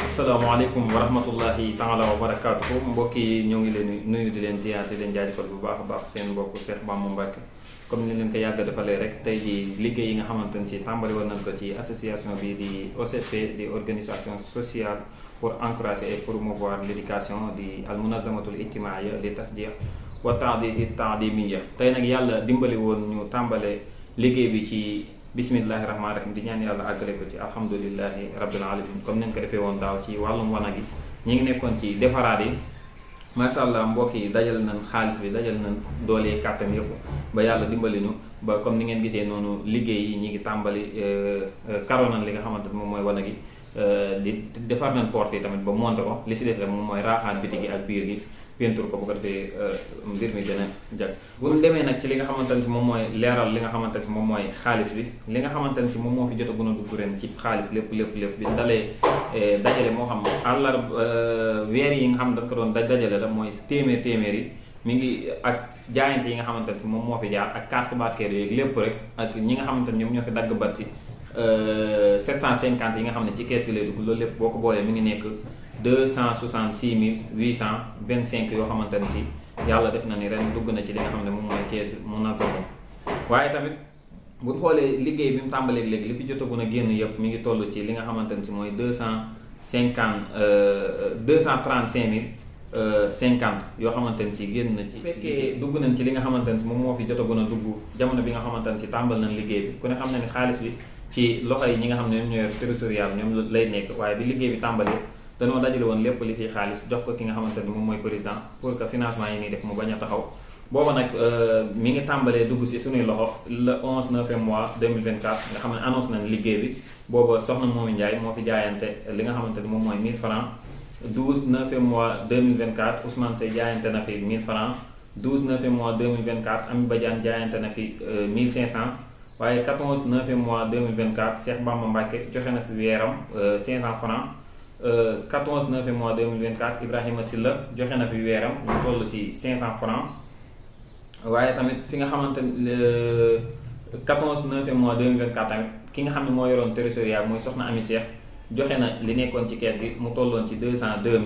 asalaamaaleykum wa rahmatullahi taala wa barakaatuhu mbokk yi ñoo ngi leen nuyu di leen ziar di leen jaajëfal bu baax a baax seen mbokk Cheikh Bamba Mbacke comme ni leen ko yàgg defalee rek tey ji liggéey yi nga xamante ne si tàmbali woon nañ ko ci association bi di OCP di organisation sociale pour encourager et promouvoir l'éducation di al munazamatul ijtimaia di tasjih wa ta'dis ta'dimiyya tey nag yàlla dimbali woon ñu tàmbale liggéey bi ci bismillahi rahmaani rahim di ñaan yàlla àggale ko ci alhamdulillahi rabbil alamin comme nañ ko defee woon daaw ci wàllum wanag yi ñu ngi nekkoon ci defaraat yi masha Allah mbokk yi dajal nañ xaalis bi dajal nañ doole kàttan yëpp ba yàlla dimbali ñu ba comme ni ngeen gisee noonu liggéey yi ñi ngi tàmbali karo nañ li nga xamante ne moom mooy wanag yi di defar nañ porte yi tamit ba monté ko li si des rek moom mooy raaxaan biti gi ak biir gi peinture ko bu ko defee mbir mi dana jag bu ñu demee nag ci li nga xamante ne si moom mooy leeral li nga xamante ne si moom mooy xaalis bi li nga xamante ne si moom moo fi jot a gën a dugg ren ci xaalis lépp bi dalee dajale moo xam àllar weer yi nga xam dañ ko doon dajale la mooy téeméer yi mi ngi ak jaayante yi nga xamante ne si moom moo fi jaar ak carte bancaire yooyu lépp rek ak ñi nga xamante ne ñoom ñoo fi dagg bat si 750 yi nga xam ne ci kees gi lay dugg loolu lépp boo ko boolee mi ngi nekk 266 825 yoo xamante ne si yàlla def na ni ren dugg na ci li nga xam ne moom mooy keesu munazama waaye tamit bu ñu xoolee liggéey bi mu tàmbalee léegi li fi jotagun a génn yëpp mi ngi toll ci li nga xamante ne si mooy 235 yoo xamante ne si génn na ci. bu fekkee dugg nañ ci li nga xamante ne si moom moo fi jotagun a dugg jamono bi nga xamante ne si tàmbal nañ liggéey bi ku ne xam na ni xaalis bi ci loxo yi ñi nga xam ne ñoom ñoo yor trésorier ñoom lay nekk waaye bi liggéey bi tàmbalee. dañoo dajale woon lépp li fi xaalis jox ko ki nga xamante ni moom mooy président pour que financement yi nii def mu bañ a taxaw booba nag mi ngi tàmbalee dugg si suñuy loxo le 11 9 mois 2024 nga xam ne annonce nañ liggéey bi booba soxna Momi Ndiaye moo fi jaayante li nga xamante ni moom mooy 1000 francs 12 9 mois 2024 Ousmane Seye jaayante na fi 1000 francs 12 9 mois 2024 Ami Badiane jaayante na fi 1500 waaye 14 9 mois 2024 Cheikh Bamba Mbacke joxe na fi weeram 500 francs 14 9 mois 2024 Ibrahima Silla joxe na fi weeram ñu toll ci 500 francs waaye tamit fi nga xamante ni 14 9 mois 2024 tamit ki nga xam ne moo yoroon trésorier mooy soxna Ami Cheikh joxe na li nekkoon ci kees gi mu tolloon ci 202 000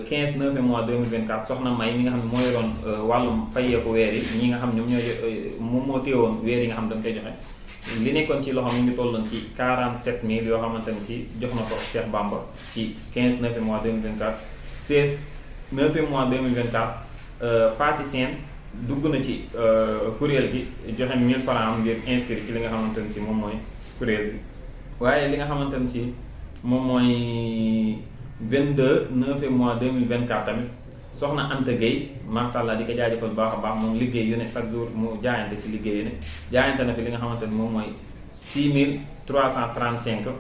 15 9 mois 2024 soxna May mi nga xam ne moo yoroon wàllum fayeeku weer yi ñi nga xam ne ñoom ñooy moom moo téewoon weer yi nga xam ne dañ koy joxe li nekkoon ci loxo mi ngi tolloon ci 47 000 yoo xamante ne si jox na ko Cheikh Bamba ci 15 9 mois 2024 16 9 mois 2024 Fati Sène dugg na ci kuréel gi joxe 1000 francs ngir inscrit ci li nga xamante ne si moom mooy kuréel bi waaye li nga xamante ne si moom mooy 22 9 mois 2024 tamit soxna Anta Gueye macha allah di ko jaajëfal bu baax a baax moom liggéey yu ne chaque jour mu jaayante ci liggéey yu ne jaayante na fi li nga xamante ni moom mooy 6335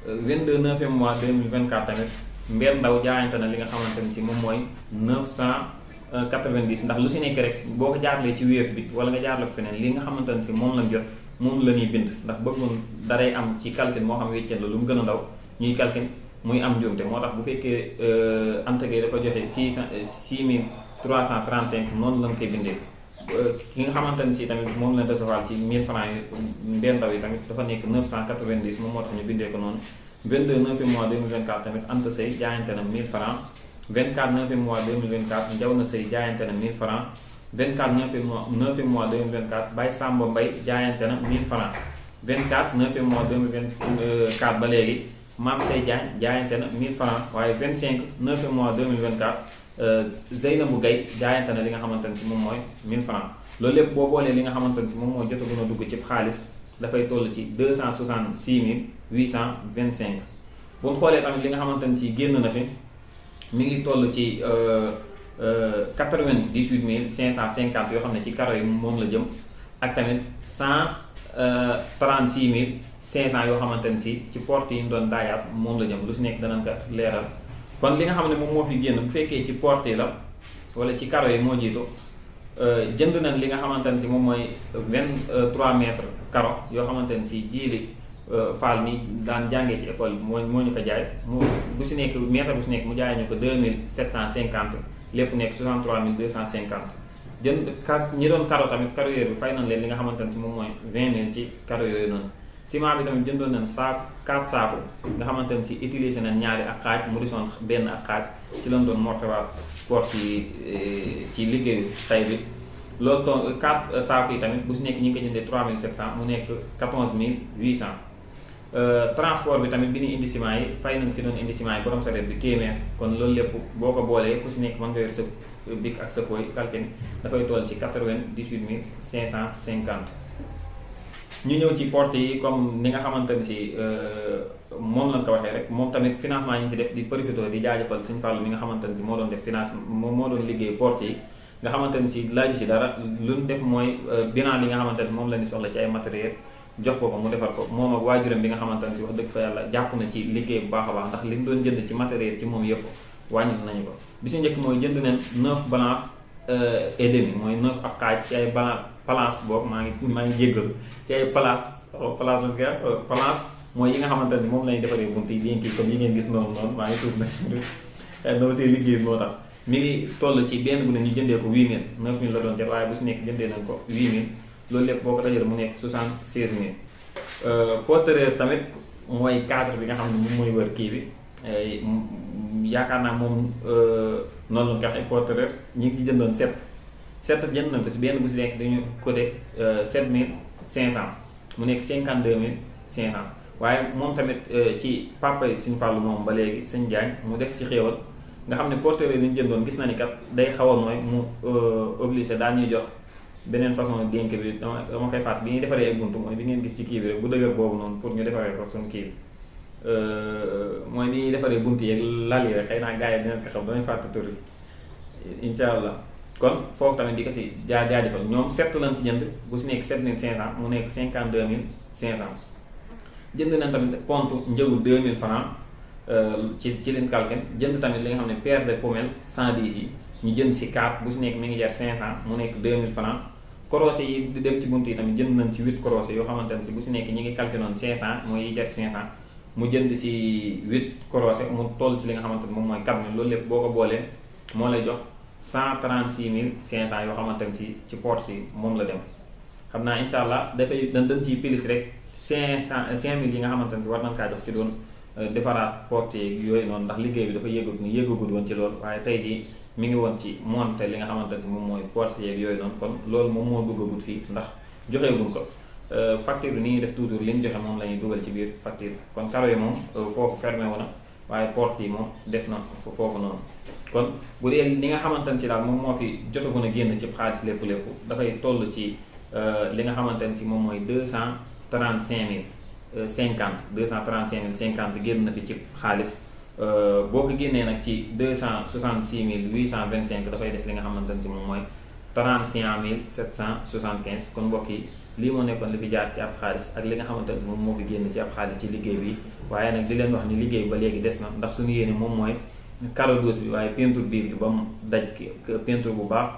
22 9 mois 2024 tamit Mbeer Ndaw jaayante na li nga xamante ni si moom mooy 990 ndax lu si nekk rek boo ko jaarlee ci Wave bi wala nga jaarlee ko feneen li nga xamante ne si moom lañ jot moom la ñuy bind ndax bëggoon daray am ci calcul moo xam weccet la lu mu gën a ndaw ñuy calcul muy am njuumte moo tax bu fekkee Anta Gueye dafa joxe 6335 noonu lañ koy bindee ki nga xamante ne si tamit moom lañ recevoir ci 1000 francs yi Mbeer Ndaw yi tamit dafa nekk 990 moom moo tax ñu bindee ko noonu 22 9 mois 2024 tamit Anta Seye jaayante na 1000 francs 24 9 mois 2024 Ndiaw na Seye jaayante na 1000 francs 24 9 mois 2024 Baye Samba Mbaye jaayante na 1000 francs 24 9 mois 2024 ba léegi Mame Seye Diagne jaayante na 1000 francs waaye 25 9 mois 2024 Zeynabou Gaye jaayante na li nga xamante ne si moom mooy 1000 francs loolu lépp boo boolee li nga xamante ne si moom mooy jotagun a dugg ci xaalis dafay toll ci 266 825. bu ñu xoolee tamit li nga xamante ne si génn na fi mi ngi toll ci 98 550 yoo xam ne ci karo yi moom la jëm ak tamit 136 500 yoo xamante ne si ci porte yi ñu doon daayaat moom la jëm lu si nekk danañ ko leeral. kon li nga xam ne moom moo fi génn bu fekkee ci porte yi la wala ci karo yi moo jiitu jënd nañ li nga xamante ne si moom mooy 23 mètres karo yoo xamante ne si jiili Fall mi daan jàngee ci école bi moo ñu ko jaay mu bu si nekk mètre bu si nekk mu jaay ñu ko 2750 lépp nekk 63250 jënd ñi doon karo tamit karo yooyu bi fay nañ leen li nga xamante ne si moom mooy 20 000 ci karo yooyu noonu. ciment bi tamit jëndoon nañ saako 4 saako nga xamante ne si utilisé nañ ñaari ak xaaj mu desoon benn ak xaaj ci lañ doon mortewaat porte yi ci liggéeyu tay bi loolu toon 4 saako yi tamit bu si nekk ñi ngi ko jëndee 3700 mu nekk 14800. transport bi tamit bi ñu indi ciment yi fay nañ ki doon indi ciment yi borom sareet bi téeméer kon loolu lépp boo ko boolee ku si nekk mën nga yor sa bic ak sa fooy calcul dafay toll ci 98550. ñu ñëw ci porte yi comme ni nga xamante ni si moom lañ ko waxee rek moom tamit financement yi ñu si def di profité di jaajëfal Sëñ Fallu mi nga xamante ni si moo doon def financement moo doon liggéey porte yi nga xamante ni si laaju si dara lu ñu def mooy bilan li nga xamante ni moom la ñu soxla ci ay matériel jox ko mu defar ko moom ak waajuram bi nga xamante ni si wax dëgg fa yàlla jàpp na ci liggéey bu baax a baax ndax li mu doon jënd ci matériel ci moom yëpp wàññi nañu ko bi si njëkk mooy jënd neen 9 balance et demi mooy 9 ak xaaj ci ay balance boobu maa ngi jéggalu ci ay place mooy yi nga xamante ni moom lañuy defaree bunt yi bien kii comme yi ngeen gis noonu maa ngi tuub nag noo see liggéey moo tax mi ngi toll ci benn bu ne ñu jëndee ko 8000 9000 la doon jar waaye bu si nekk jëndee nañ ko 8000 loolu lépp boo ko dajale mu nekk 76000. porteur tamit mooy cadre bi nga xam ne moom mooy wër kii bi yaakaar naa moom noonu la ñu ko waxee porteur ñu ngi ci jëndoon 7 jënd nañ ko si benn bu si nekk dañu côté 7500 mu nekk 52500 waaye moom tamit ci papa yi Sëñ Fallu moom ba léegi Sëñ Jaañ mu def ci xéewal nga xam ne porteur yi ñu jëndoon gis na ni kat day xaw a nooy mu obligé daal ñuy jox beneen façon dénk bi dama koy fàtt bi ñuy defaree ay buntu mooy bi ngeen gis ci kii bi rek bu dëgër boobu noonu pour ñu defaree ko suñu kii bi mooy bi ñuy defaree buntu yeeg lal yi rek xëy naa gars yi dinañ ko xam damay fàtt tur yi incha allah kon foofu tamit di ko si jaajëfal ñoom 7 lañ si jënd bu si nekk 7500 mu nekk 52500 jënd nañ tamit pontu njëgu 2000 francs ci leen calcul jënd tamit li nga xam ne paire de pommelle 110 yi ñu jënd si 4 bu si nekk mi ngi jar 500 mu nekk 2000 francs croisé yi di dem ci bunt yi tamit jënd nañ si 8 croisé yoo xamante ne si bu si nekk ñi ngi calculé noonu 500 mooy yi jar 500 mu jënd si 8 croisé mu toll ci li nga xamante ne moom mooy 4000 loolu lépp boo ko boolee moo lay jox 136500 yoo xamante ne si ci porte yi moom la dem xam naa incha allah dafay dañ ciy pilis rek 5000 yi nga xamante ne si war nañ kaa jox ci doon defaraat porte yi yooyu noonu ndax liggéey bi dafa yéegagul woon ci loolu waaye tey jii mi ngi woon ci monté li nga xamante ne moom mooy porte yeeg yooyu noonu kon loolu moom moo duggagut fii ndax joxeeguñ ko facture bi ni ñuy def toujours li ñu joxe moom la ñuy dugal ci biir facture kon karo yi moom foofu fermé wu na waaye porte yi moom des na foofu noonu kon bu dee li nga xamante ne si daal moom moo fi jotagun a génn ci xaalis lépp dafay toll ci li nga xamante ne si moom mooy 235050 235050 génn na fi ci xaalis boo ko génnee nag ci 266825 dafay des li nga xamante ne si moom mooy 31775 kon mbokk yi lii moo nekkoon li fi jaar ci ab xaalis ak li nga xamante ne si moom moo fi génn ci ab xaalis ci liggéey bi waaye nag di leen wax ni liggéey ba léegi des na ndax suñu yéene moom mooy carreau douce bi waaye peinture biir bi ba mu daj peinture bu baax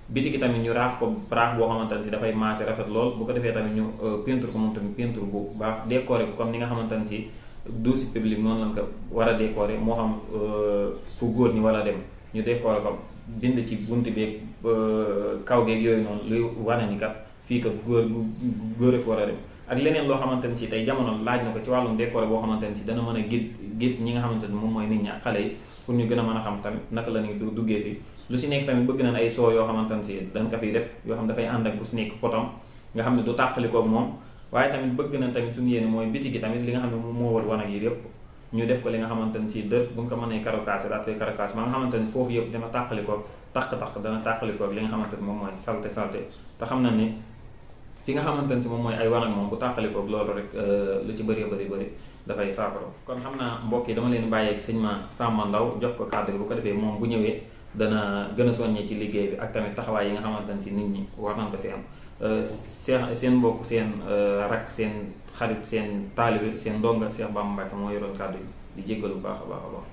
biti gi tamit ñu raax ko raax boo xamante ne si dafay maase rafet lool bu ko defee tamit ñu peinture ko moom tamit peinture bu baax décoré ko comme ni nga xamante ne si douche publique noonu lañ ko war a décoré moo xam fu góor ñi war a dem ñu décoré ko bind ci buntu beeg kaw geeg yooyu noonu luy wane ni kat fii kat góor fi war a dem ak leneen loo xamante ne si tey jamono laaj na ko ci wàllum décoré boo xamante ne si dana mën a gét ñi nga xamante ne moom mooy nit ñi ak xale yi pour ñu gën a mën a xam tamit naka la ñuy duggee fii lu si nekk tamit bëgg nañ ay soo yoo xamante ne si dañ ko fiy def yoo xam dafay ànd ak bu si nekk potom nga xam ne du tàqalikoog moom waaye tamit bëgg nañ tamit suñu yéene mooy biti gi tamit li nga xam ne moom moo wër wanag yi yëpp ñu def ko li nga xamante ni si dër bu ñu ko mënee karokaase daal koy karokaase ba nga xamante ni foofu yëpp dana tàqalikoo taq-taq dana tàqalikoo li nga xamante ni moom mooy salte te xam na ni fi nga xamante ni si moom mooy ay wanag moom bu tàqalikoo loolu rek lu ci bëri dafay saafara. kon xam naa mbokk yi dama leen bàyyeeg sëñ Massamba Ndaw jox ko cadre bu ko defee moom bu ñëwee dana gën a soññee ci liggéey bi ak tamit taxawaay yi nga xamante ne si nit ñi war nañ ko si am seen mbokk seen rak seen xarit seen taalibe seen ndonga Cheikh Bamba Mbacke moo yoroon kàddu yi di jéggal bu baax a baax.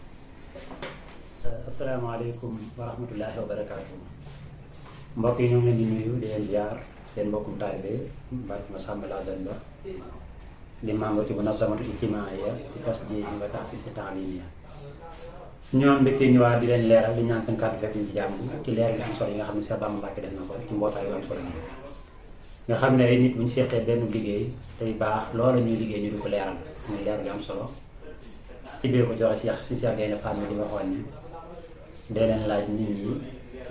asalaamaaleykum wa rahmatullahi wa barakaatu. mbokk yi ñoo ngi leen di nuyu di leen ziar seen mbokkum taalibe Mbacke Massamba Ndaw di membre ci munazamatu ijtimaaiya di tasjiil wa ta'siis ta'liimiya ñoom mbégte ñëwaat di leen leeral di ñaan seen kàddu fekk ñu ci jàmm ci leer yu am solo yi nga xam ne Cheikh Bamba Mbacke def na ko ci mbootaay yu am solo nga xam ne ay nit bu ñu seqee benn liggéey tey baax loolu ñuy liggéey ñu di ko leeral muy leer yu am solo ci biir ko joxe Cheikh Gaïndé Fatma di waxoon ni dee leen laaj nit ñi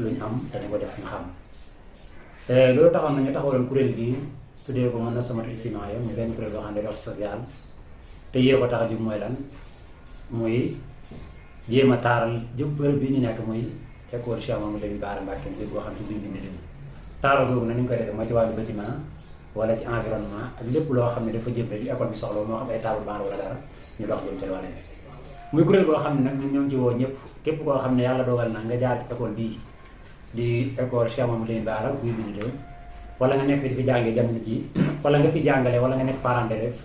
luñ am dañu ko def ñu xam loolu taxoon nañu taxawaloon kuréel gi tuddee ko munazamatu ijtimaaiya mu benn kuréel boo xam ne day wax social te yee ko tax a jug mooy lan muy jéem a taaral jub bërëb bi ñu nekk muy école Cheikh Mamadou Bara Mbacke bi boo xam ne biir bi ñu dem taaral googu nag ni ñu koy defee mooy ci wàllu bâtiment wala ci environnement ak lépp loo xam ne dafa jëm rek école bi soxla moo xam ay table banc wala dara ñu dox jëm ci loolu muy kuréel boo xam ne nag ñun ñoo ngi ci woo ñëpp képp koo xam ne yàlla dogal na nga jaar ci école bii di école Cheikh Mamadou Bara biir bi ñu dem wala nga nekk fi di fi jàngee jamono ji wala nga fi jàngale wala nga nekk parent d'élève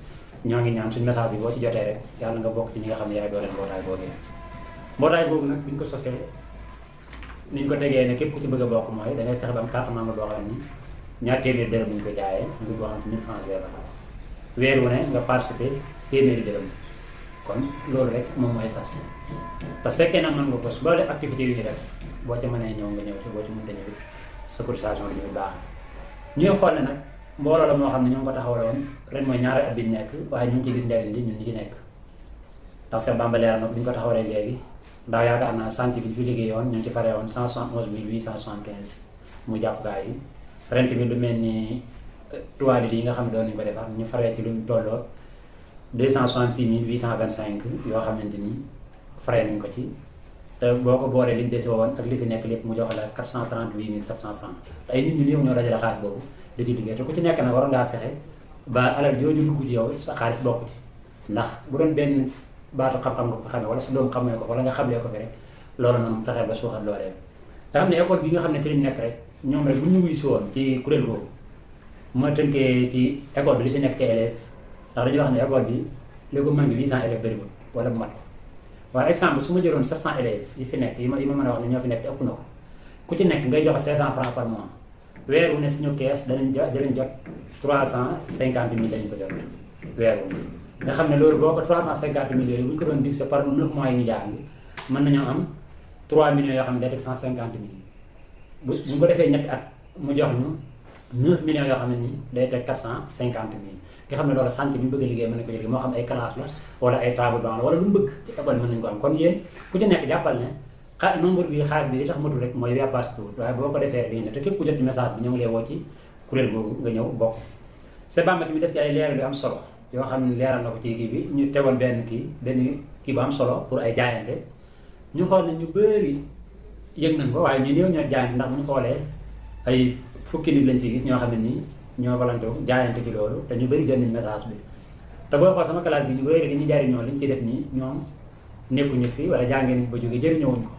ñoo ngi ñaan suñu message bi boo ci jotee rek yàlla nga bokk ci ñi nga xam ne yaay dooleel mbootaay boobu nag bi ñu ko sosee ni ñu ko tegee ne képp ku ci bëgg a bokk mooy da ngay fexe ba am carte membre boo xam ni ñaar téeméeri dërëm ñu ko jaayee ñu boo xam ne 1000 francs CFA weer wu ne nga participer téeméeri dërëm kon loolu rek moom mooy sas bi parce que fekkee nag mën nga ko boo def activité yu ñu def boo ca mënee ñëw nga ñëw te boo ci mën a ñëw sa cotisation bi ñu baax ñuy xool ne nag mbooloo la moo xam ne ñoo ngi ko taxawaloon ren mooy ñaari at bi ñu nekk waaye ñu ngi ciy gis njariñ li ñun ñi ci nekk ndax Cheikh Bamba leeral na ko bi ñu ko taxawalee léegi ndax yaakaar naa sant bi ñu fi liggéeyoon ñu ngi ci faree woon 171 875 mu jàppukaay yi ren bi lu mel ni toilettes yi nga xam ne doon nañu ko defar ñu faree ci lu tolloo 266 825 yoo xamante ni faree nañ ko ci te boo ko boolee liñ dese woon ak li fi nekk lépp mu jox la 438 700 francs te ay nit ñu néew ñoo dajale xaalis boobu da ci liggéey te ku ci nekk nag war ngaa fexe ba alal jooju dugg ci yow sa xaalis bokk ci ndax bu doon benn baatu xam-xam nga ko xamee wala sa doom xamee ko wala nga xamlee ko fi rek loolu noonu fexe ba suuxat loolee nga xam ne école bi nga xam ne ci lañ nekk rek ñoom rek bu ñu wuy si woon ci kuréel googu ma tënkee ci école bi li fi nekk ci élèves ndax dañuy wax ne école bi li ko manqué 800 élèves bëriwul wala bu mat waaye exemple su ma jëloon 700 élèves yi fi nekk yi ma mën a wax ne ñoo fi nekk te ëpp na ko ku ci nekk ngay joxe 500 francs par mois weer wu ne suñu kees danañ jot 350 000 lañu ko jot weer wu nga xam ne loolu boo ko 350 000 yooyu bu ñu ko doon diviser par 9 mois yi ñu jàng mën nañoo am 3 millions yoo xam ne day teg 150 000 bu ñu ko defee ñetti at mu jox ñu 9 millions yoo xam ne nii day teg 450 000 nga xam ne loolu santé bi ñu bëgg a liggéey mën nañu ko liggéey moo xam ay classe la wala ay table banc la wala lu mu bëgg ci école mën nañu ko am kon yéen ku ci nekk jàppal ne nombre bi xaalis bi li tax matul rek mooy weer participer waaye boo ko defee rek dañu ne te képp ku jot message bi ñoo ngi lay woo ci kuréel googu nga ñëw bokk Cheikh Bamba mi def ci ay leeral yu am solo yoo xam ne leeral na ko ci kii bi ñu tegoon benn kii bu am solo pour ay jaayante ñu xool ne ñu bëri yëg nañ ko waaye ñu néew ñoo jaayante ndax bu ñu xoolee ay fukki nit lañ fi gis ñoo xam ne nii ñoo volonté jaayante ci loolu te ñu bëri jot nañ message bi te booy xool sama classe bi ñu bëri dañuy jariñoo liñ ci def nii ñoom nekkuñu fi wala jàngee nañ ba jógee jëriñoowuñ ko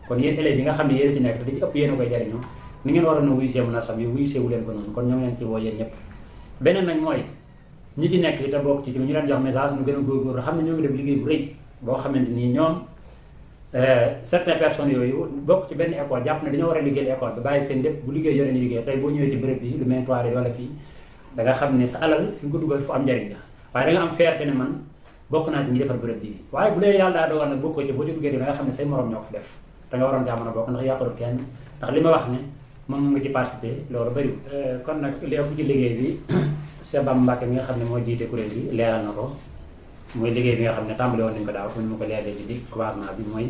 kon yéen élèves yi nga xam ne yéen ci nekk te di ci ëpp yéen a koy jariñoo ni ngeen waroon a wuyu see munasam yi wuyu seewu leen ko noonu kon ñoo ngi leen ci woo yéen ñëpp beneen nag mooy ñi ci nekk te bokk ci ñu leen jox message ñu gën a góorgóorlu xam ne ñoo ngi def liggéey bu rëy boo xamante nii ñoom certaines personnes yooyu bokk ci benn école jàpp ne dañoo war a liggéeyal école bi bàyyi seen lépp bu liggéey yore ñu liggéey tey boo ñëwee ci béréb bi lu mel toile wala fii da nga xam ne sa alal fi nga ko dugal fu am njariñ la waaye da nga am fierté ne man bokk naa ci ñi defar béréb bi waaye bu dee yàlla daa dogal nag bokkoo ci boo ci duggee da nga xam ne say morom ñoo ko fi def da nga waroon jàmm na bokk ndax yàqalu kenn ndax li ma wax ne moom mu ngi ci participer loolu bëriwul kon nag li ëpp ci liggéey bi Cheikh Bamba Mbacke mi nga xam ne moo jiite kuréel bi leeral na ko muy liggéey bi nga xam ne tàmbali woon nañu ko daaw fu ñu ma ko leeralee ci di commencement bi mooy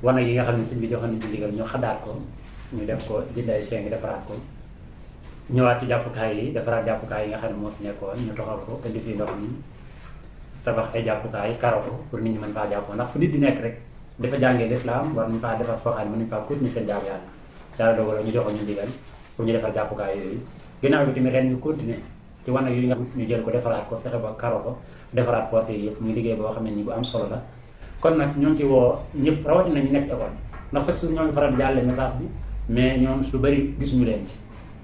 wana yi nga xam ne sëñ bi joxoon nañu ci ndigal ñu xadaat ko ñu def ko jënd ay seng defaraat ko ñëwaat ci jàppukaay yi defaraat jàppukaay yi nga xam ne moo fi nekkoon ñu toxal ko indi fii ndox mi tabax ay jàppukaay karo ko pour nit ñi mën faa jàppoo ndax fu nit di nekk rek dafa jàngee lislaam war nañ faa defar foo xam ne mën nañ faa continuer seen jaamu yàlla dogal ñu joxoon ñu ndigal pour ñu defar jàppukaay yooyu ginnaaw bi tamit ren ñu continuer ci wan yi nga ñu jël ko defaraat ko fexe ba karo ko defaraat porte yi yëpp muy liggéey boo xam ne ni bu am solo la kon nag ñoo ngi ci woo ñëpp rawatina ñu nekk école ndax chaque jour ñoo ngi faral di jàlle message bi mais ñoom su bëri gisuñu leen ci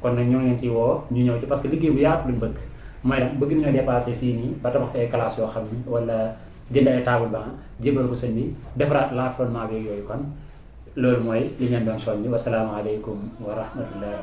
kon nag ñoo ngi leen ci woo ñu ñëw ci parce que liggéey bu yaatu luñ bëgg mooy nag bëgg nañoo dépassé fii nii ba tabax fi ay classe yoo xam ni wala jënd ay table banc jébal ko sëñ bi defaraat l'environnement bi yooyu kon loolu mooy li ngeen doon soññ wasalaamaaleykum wa rahmatullahi